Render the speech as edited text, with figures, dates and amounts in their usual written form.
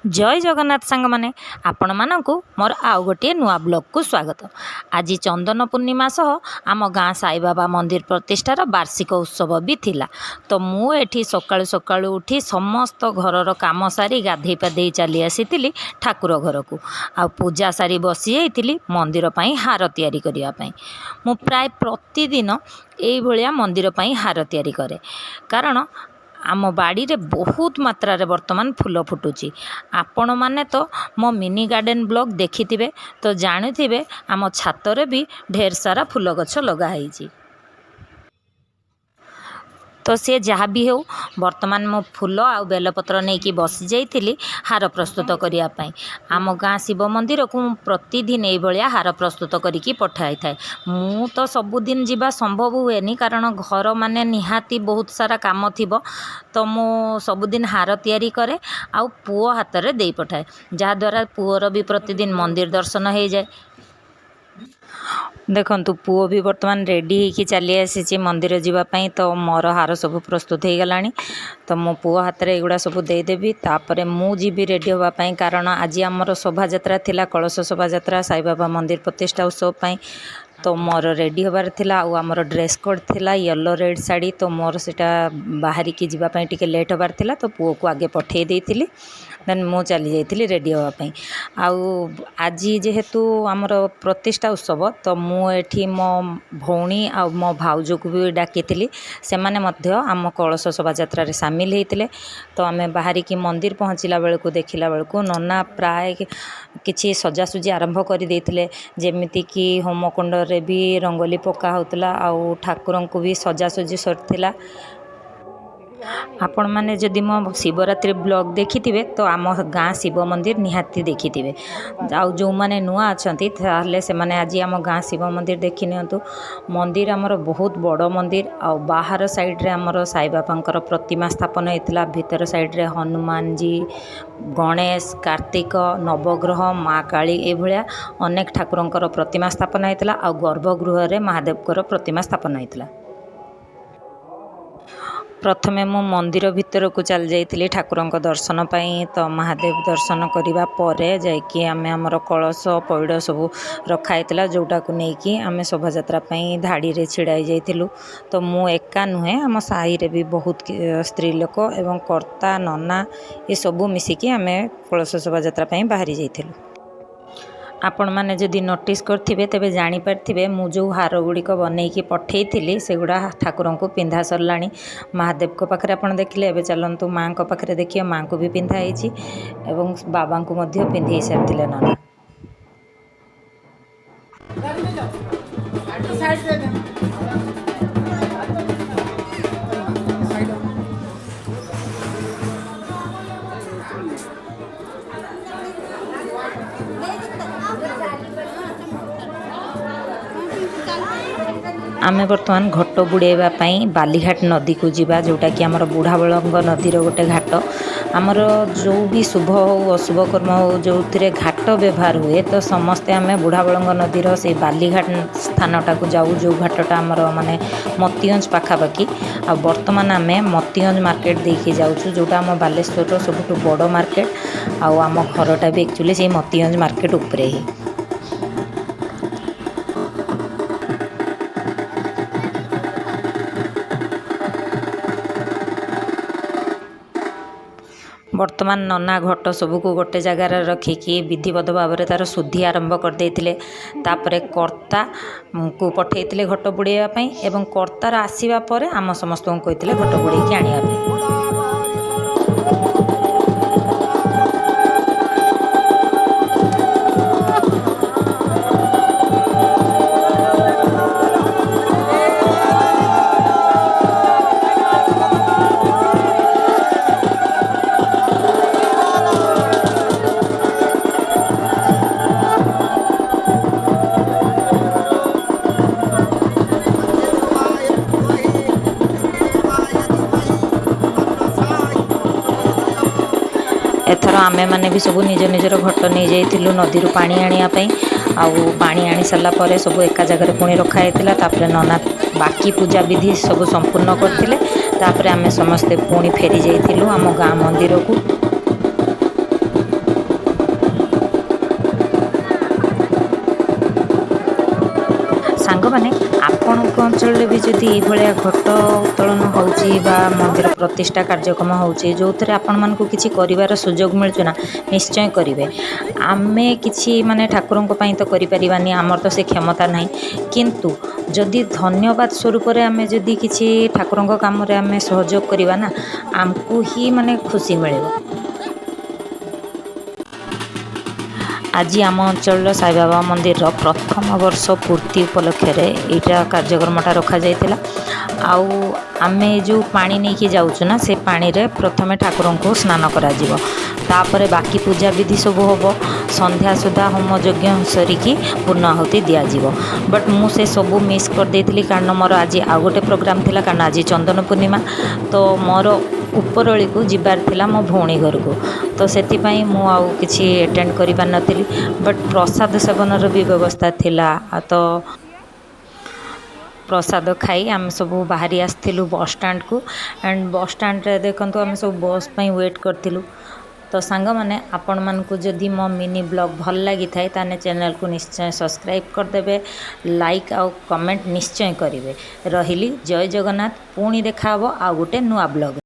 ଜୟ ଜଗନ୍ନାଥ ସାଙ୍ଗମାନେ, ଆପଣମାନଙ୍କୁ ମୋର ଆଉ ଗୋଟିଏ ନୂଆ ବ୍ଲଗ୍କୁ ସ୍ୱାଗତ। ଆଜି ଚନ୍ଦନ ପୂର୍ଣ୍ଣିମା ସହ ଆମ ଗାଁ ସାଇବାବା ମନ୍ଦିର ପ୍ରତିଷ୍ଠାର ବାର୍ଷିକ ଉତ୍ସବ ବି ଥିଲା। ତ ମୁଁ ଏଠି ସକାଳୁ ସକାଳୁ ଉଠି ସମସ୍ତ ଘରର କାମ ସାରି ଗାଧେଇ ପାଧେଇ ଚାଲି ଆସିଥିଲି ଠାକୁର ଘରକୁ, ଆଉ ପୂଜା ସାରି ବସିଯାଇଥିଲି ମନ୍ଦିର ପାଇଁ ହାର ତିଆରି କରିବା ପାଇଁ। ମୁଁ ପ୍ରାୟ ପ୍ରତିଦିନ ଏଇଭଳିଆ ମନ୍ଦିର ପାଇଁ ହାର ତିଆରି କରେ, କାରଣ ଆମ ବାଡ଼ିରେ ବହୁତ ମାତ୍ରାରେ ବର୍ତ୍ତମାନ ଫୁଲ ଫୁଟୁଛି। ଆପଣମାନେ ତ ମୋ ମିନି ଗାର୍ଡ଼େନ୍ ବ୍ଲଗ୍ ଦେଖିଥିବେ, ତ ଜାଣିଥିବେ ଆମ ଛାତରେ ବି ଢେର ସାରା ଫୁଲ ଗଛ ଲଗା ହେଇଛି। ତ ସେ ଯାହା ବି ହେଉ, ବର୍ତ୍ତମାନ ମୁଁ ଫୁଲ ଆଉ ବେଲପତ୍ର ନେଇକି ବସିଯାଇଥିଲି ହାର ପ୍ରସ୍ତୁତ କରିବା ପାଇଁ। ଆମ ଗାଁ ଶିବ ମନ୍ଦିରକୁ ମୁଁ ପ୍ରତିଦିନ ଏଇଭଳିଆ ହାର ପ୍ରସ୍ତୁତ କରିକି ପଠାଇଥାଏ। ମୁଁ ତ ସବୁଦିନ ଯିବା ସମ୍ଭବ ହୁଏନି, କାରଣ ଘର ମାନେ ନିହାତି ବହୁତ ସାରା କାମ ଥିବ। ତ ମୁଁ ସବୁଦିନ ହାର ତିଆରି କରେ ଆଉ ପୁଅ ହାତରେ ଦେଇ ପଠାଏ, ଯାହାଦ୍ୱାରା ପୁଅର ବି ପ୍ରତିଦିନ ମନ୍ଦିର ଦର୍ଶନ ହେଇଯାଏ। ଦେଖନ୍ତୁ, ପୁଅ ବି ବର୍ତ୍ତମାନ ରେଡ଼ି ହେଇକି ଚାଲି ଆସିଛି ମନ୍ଦିର ଯିବା ପାଇଁ। ତ ମୋର ହାର ସବୁ ପ୍ରସ୍ତୁତ ହେଇଗଲାଣି, ତ ମୋ ପୁଅ ହାତରେ ଏଗୁଡ଼ା ସବୁ ଦେଇଦେବି, ତାପରେ ମୁଁ ଯିବି ରେଡ଼ି ହେବା ପାଇଁ, କାରଣ ଆଜି ଆମର ଶୋଭାଯାତ୍ରା ଥିଲା, କଳସ ଶୋଭାଯାତ୍ରା ସାଇବାବା ମନ୍ଦିର ପ୍ରତିଷ୍ଠା ଉତ୍ସବ ପାଇଁ। ତ ମୋର ରେଡ଼ି ହେବାର ଥିଲା, ଆଉ ଆମର ଡ୍ରେସ୍ କୋଡ଼୍ ଥିଲା ୟେଲୋ ରେଡ଼୍ ଶାଢ଼ୀ। ତ ମୋର ସେଇଟା ବାହାରିକି ଯିବା ପାଇଁ ଟିକେ ଲେଟ୍ ହେବାର ଥିଲା, ତ ପୁଅକୁ ଆଗେ ପଠେଇ ଦେଇଥିଲି, ଦେନ୍ ମୁଁ ଚାଲି ଯାଇଥିଲି ରେଡ଼ି ହେବା ପାଇଁ। ଆଉ ଆଜି ଯେହେତୁ ଆମର ପ୍ରତିଷ୍ଠା ଉତ୍ସବ, ତ ମୁଁ ଏଠି ମୋ ଭଉଣୀ ଆଉ ମୋ ଭାଉଜକୁ ବି ଡାକିଥିଲି। ସେମାନେ ମଧ୍ୟ ଆମ କଳସ ଶୋଭାଯାତ୍ରାରେ ସାମିଲ ହେଇଥିଲେ। ତ ଆମେ ବାହାରିକି ମନ୍ଦିର ପହଞ୍ଚିଲା ବେଳକୁ ଦେଖିଲା ବେଳକୁ ନନା ପ୍ରାୟ କିଛି ସଜାସଜି ଆରମ୍ଭ କରିଦେଇଥିଲେ, ଯେମିତିକି ହୋମକୁଣ୍ଡରେ ବି ରଙ୍ଗୋଲି ପକା ହେଉଥିଲା ଆଉ ଠାକୁରଙ୍କୁ ବି ସଜାସଜି ସରିଥିଲା। ଆପଣମାନେ ଯଦି ମୋ ଶିବରାତ୍ରି ବ୍ଲଗ୍ ଦେଖିଥିବେ, ତ ଆମ ଗାଁ ଶିବ ମନ୍ଦିର ନିହାତି ଦେଖିଥିବେ। ଆଉ ଯେଉଁମାନେ ନୂଆ ଅଛନ୍ତି, ତାହେଲେ ସେମାନେ ଆଜି ଆମ ଗାଁ ଶିବ ମନ୍ଦିର ଦେଖି ନିଅନ୍ତୁ। ମନ୍ଦିର ଆମର ବହୁତ ବଡ଼ ମନ୍ଦିର, ଆଉ ବାହାର ସାଇଡ଼୍ରେ ଆମର ସାଇବାବାଙ୍କର ପ୍ରତିମା ସ୍ଥାପନ ହେଇଥିଲା। ଭିତର ସାଇଡ଼୍ରେ ହନୁମାନଜୀ, ଗଣେଶ, କାର୍ତ୍ତିକ, ନବଗ୍ରହ, ମା କାଳୀ, ଏଇଭଳିଆ ଅନେକ ଠାକୁରଙ୍କର ପ୍ରତିମା ସ୍ଥାପନ ହେଇଥିଲା, ଆଉ ଗର୍ଭଗୃହରେ ମହାଦେବଙ୍କର ପ୍ରତିମା ସ୍ଥାପନ ହେଇଥିଲା। ପ୍ରଥମେ ମୁଁ ମନ୍ଦିର ଭିତରକୁ ଚାଲି ଯାଇଥିଲି ଠାକୁରଙ୍କ ଦର୍ଶନ ପାଇଁ। ତ ମହାଦେବ ଦର୍ଶନ କରିବା ପରେ ଯାଇକି ଆମେ ଆମର କଳସ ପଇଡ଼ ସବୁ ରଖା ହେଇଥିଲା, ଯେଉଁଟାକୁ ନେଇକି ଆମେ ଶୋଭାଯାତ୍ରା ପାଇଁ ଧାଡ଼ିରେ ଛିଡ଼ା ହେଇଯାଇଥିଲୁ। ତ ମୁଁ ଏକା ନୁହେଁ, ଆମ ସାହିରେ ବି ବହୁତ ସ୍ତ୍ରୀ ଲୋକ ଏବଂ କର୍ତ୍ତା ନନା ଏସବୁ ମିଶିକି ଆମେ କଳସ ଶୋଭାଯାତ୍ରା ପାଇଁ ବାହାରି ଯାଇଥିଲୁ। ଆପଣମାନେ ଯଦି ନୋଟିସ୍ କରିଥିବେ, ତେବେ ଜାଣିପାରିଥିବେ ମୁଁ ଯେଉଁ ହାର ଗୁଡ଼ିକ ବନେଇକି ପଠେଇଥିଲି, ସେଗୁଡ଼ା ଠାକୁରଙ୍କୁ ପିନ୍ଧା ସରିଲାଣି। ମହାଦେବଙ୍କ ପାଖରେ ଆପଣ ଦେଖିଲେ, ଏବେ ଚାଲନ୍ତୁ ମାଆଙ୍କ ପାଖରେ ଦେଖିବେ। ମାଆଙ୍କୁ ବି ପିନ୍ଧା ହେଇଛି ଏବଂ ବାବାଙ୍କୁ ମଧ୍ୟ ପିନ୍ଧେଇ ସାରିଥିଲେ ନନା। ସାଇଡ୍ ଦେ। ସାଇଡ୍। ଆମେ ବର୍ତ୍ତମାନ ଘଟ ବୁଡ଼େଇବା ପାଇଁ ବାଲିଘାଟ ନଦୀକୁ ଯିବା, ଯେଉଁଟାକି ଆମର ବୁଢ଼ାବଳଙ୍ଗ ନଦୀର ଗୋଟେ ଘାଟ। ଆମର ଯେଉଁ ବି ଶୁଭ ହେଉ, ଅଶୁଭ କର୍ମ ହେଉ, ଯେଉଁଥିରେ ଘାଟ ବ୍ୟବହାର ହୁଏ, ତ ସମସ୍ତେ ଆମେ ବୁଢ଼ାବଳଙ୍ଗ ନଦୀର ସେଇ ବାଲିଘାଟ ସ୍ଥାନଟାକୁ ଯାଉ, ଯେଉଁ ଘାଟଟା ଆମର ମାନେ ମତିଗଞ୍ଜ ପାଖାପାଖି। ଆଉ ବର୍ତ୍ତମାନ ଆମେ ମତିଗଞ୍ଜ ମାର୍କେଟ ଦେଇକି ଯାଉଛୁ, ଯେଉଁଟା ଆମ ବାଲେଶ୍ୱରର ସବୁଠୁ ବଡ଼ ମାର୍କେଟ, ଆଉ ଆମ ଘରଟା ବି ଆକ୍ଚୁଆଲି ସେଇ ମତିଗଞ୍ଜ ମାର୍କେଟ ଉପରେ ହିଁ। ବର୍ତ୍ତମାନ ନନା ଘଟ ସବୁକୁ ଗୋଟେ ଜାଗାରେ ରଖିକି ବିଧିବଦ୍ଧ ଭାବରେ ତା'ର ଶୁଦ୍ଧି ଆରମ୍ଭ କରିଦେଇଥିଲେ। ତାପରେ କର୍ତ୍ତାକୁ ପଠେଇଥିଲେ ଘଟ ବୁଡ଼େଇବା ପାଇଁ, ଏବଂ କର୍ତ୍ତାର ଆସିବା ପରେ ଆମ ସମସ୍ତଙ୍କୁ କହିଥିଲେ ଘଟ ବୁଡ଼େଇକି ଆଣିବା ପାଇଁ। ଏଥର ଆମେମାନେ ବି ସବୁ ନିଜ ନିଜର ଘଟ ନେଇଯାଇଥିଲୁ ନଦୀରୁ ପାଣି ଆଣିବା ପାଇଁ, ଆଉ ପାଣି ଆଣି ସାରିଲା ପରେ ସବୁ ଏକା ଜାଗାରେ ପୁଣି ରଖା ହେଇଥିଲା। ତାପରେ ନନା ବାକି ପୂଜା ବିଧି ସବୁ ସମ୍ପୂର୍ଣ୍ଣ କରିଥିଲେ। ତାପରେ ଆମେ ସମସ୍ତେ ପୁଣି ଫେରି ଯାଇଥିଲୁ ଆମ ଗାଁ ମନ୍ଦିରକୁ। ସାଙ୍ଗମାନେ, ଆପଣଙ୍କ ଅଞ୍ଚଳରେ ବି ଯଦି ଏଇଭଳିଆ ଘଟ ଉତ୍ତୋଳନ ହେଉଛି ବା ମନ୍ଦିର ପ୍ରତିଷ୍ଠା କାର୍ଯ୍ୟକ୍ରମ ହେଉଛି, ଯେଉଁଥିରେ ଆପଣମାନଙ୍କୁ କିଛି କରିବାର ସୁଯୋଗ ମିଳୁଛି ନା, ନିଶ୍ଚୟ କରିବେ। ଆମେ କିଛି ମାନେ ଠାକୁରଙ୍କ ପାଇଁ ତ କରିପାରିବାନି, ଆମର ତ ସେ କ୍ଷମତା ନାହିଁ। କିନ୍ତୁ ଯଦି ଧନ୍ୟବାଦ ସ୍ୱରୂପରେ ଆମେ ଯଦି କିଛି ଠାକୁରଙ୍କ କାମରେ ଆମେ ସହଯୋଗ କରିବା ନା, ଆମକୁ ହିଁ ମାନେ ଖୁସି ମିଳିବ। ଆଜି ଆମ ଅଞ୍ଚଳର ସାଇବାବା ମନ୍ଦିରର ପ୍ରଥମ ବର୍ଷ ପୂର୍ତ୍ତି ଉପଲକ୍ଷରେ ଏଇଟା କାର୍ଯ୍ୟକ୍ରମଟା ରଖାଯାଇଥିଲା। ଆଉ ଆମେ ଯେଉଁ ପାଣି ନେଇକି ଯାଉଛୁ ନା, ସେ ପାଣିରେ ପ୍ରଥମେ ଠାକୁରଙ୍କୁ ସ୍ନାନ କରାଯିବ, ତାପରେ ବାକି ପୂଜାବିଧି ସବୁ ହେବ। ସନ୍ଧ୍ୟା ସୁଦ୍ଧା ହୋମ ଯଜ୍ଞ ସରିକି ପୂର୍ଣ୍ଣ ଆହୁତି ଦିଆଯିବ। ବଟ୍ ମୁଁ ସେ ସବୁ ମିସ୍ କରିଦେଇଥିଲି, କାରଣ ମୋର ଆଜି ଆଉ ଗୋଟେ ପ୍ରୋଗ୍ରାମ୍ ଥିଲା, କାରଣ ଆଜି ଚନ୍ଦନ ପୂର୍ଣ୍ଣିମା। ତ ମୋର ଉପରଓଳିକୁ ଯିବାର ଥିଲା ମୋ ଭଉଣୀ ଘରକୁ। ତ ସେଥିପାଇଁ ମୁଁ ଆଉ କିଛି ଆଟେଣ୍ଡ କରିପାରିନଥିଲି। ବଟ୍ ପ୍ରସାଦ ସେବନର ବି ବ୍ୟବସ୍ଥା ଥିଲା। ତ ପ୍ରସାଦ ଖାଇ ଆମେ ସବୁ ବାହାରି ଆସିଥିଲୁ ବସ୍ ଷ୍ଟାଣ୍ଡକୁ। ଆଣ୍ଡ ବସ୍ ଷ୍ଟାଣ୍ଡରେ ଦେଖନ୍ତୁ, ଆମେ ସବୁ ବସ୍ ପାଇଁ ୱେଟ୍ କରିଥିଲୁ। ତ ସାଙ୍ଗମାନେ, ଆପଣମାନଙ୍କୁ ଯଦି ମୋ ମିନି ବ୍ଲଗ୍ ଭଲ ଲାଗିଥାଏ, ତାହେଲେ ଚ୍ୟାନେଲକୁ ନିଶ୍ଚୟ ସବସ୍କ୍ରାଇବ୍ କରିଦେବେ, ଲାଇକ୍ ଆଉ କମେଣ୍ଟ ନିଶ୍ଚୟ କରିବେ। ରହିଲି, ଜୟ ଜଗନ୍ନାଥ। ପୁଣି ଦେଖାହେବ ଆଉ ଗୋଟେ ନୂଆ ବ୍ଲଗ୍।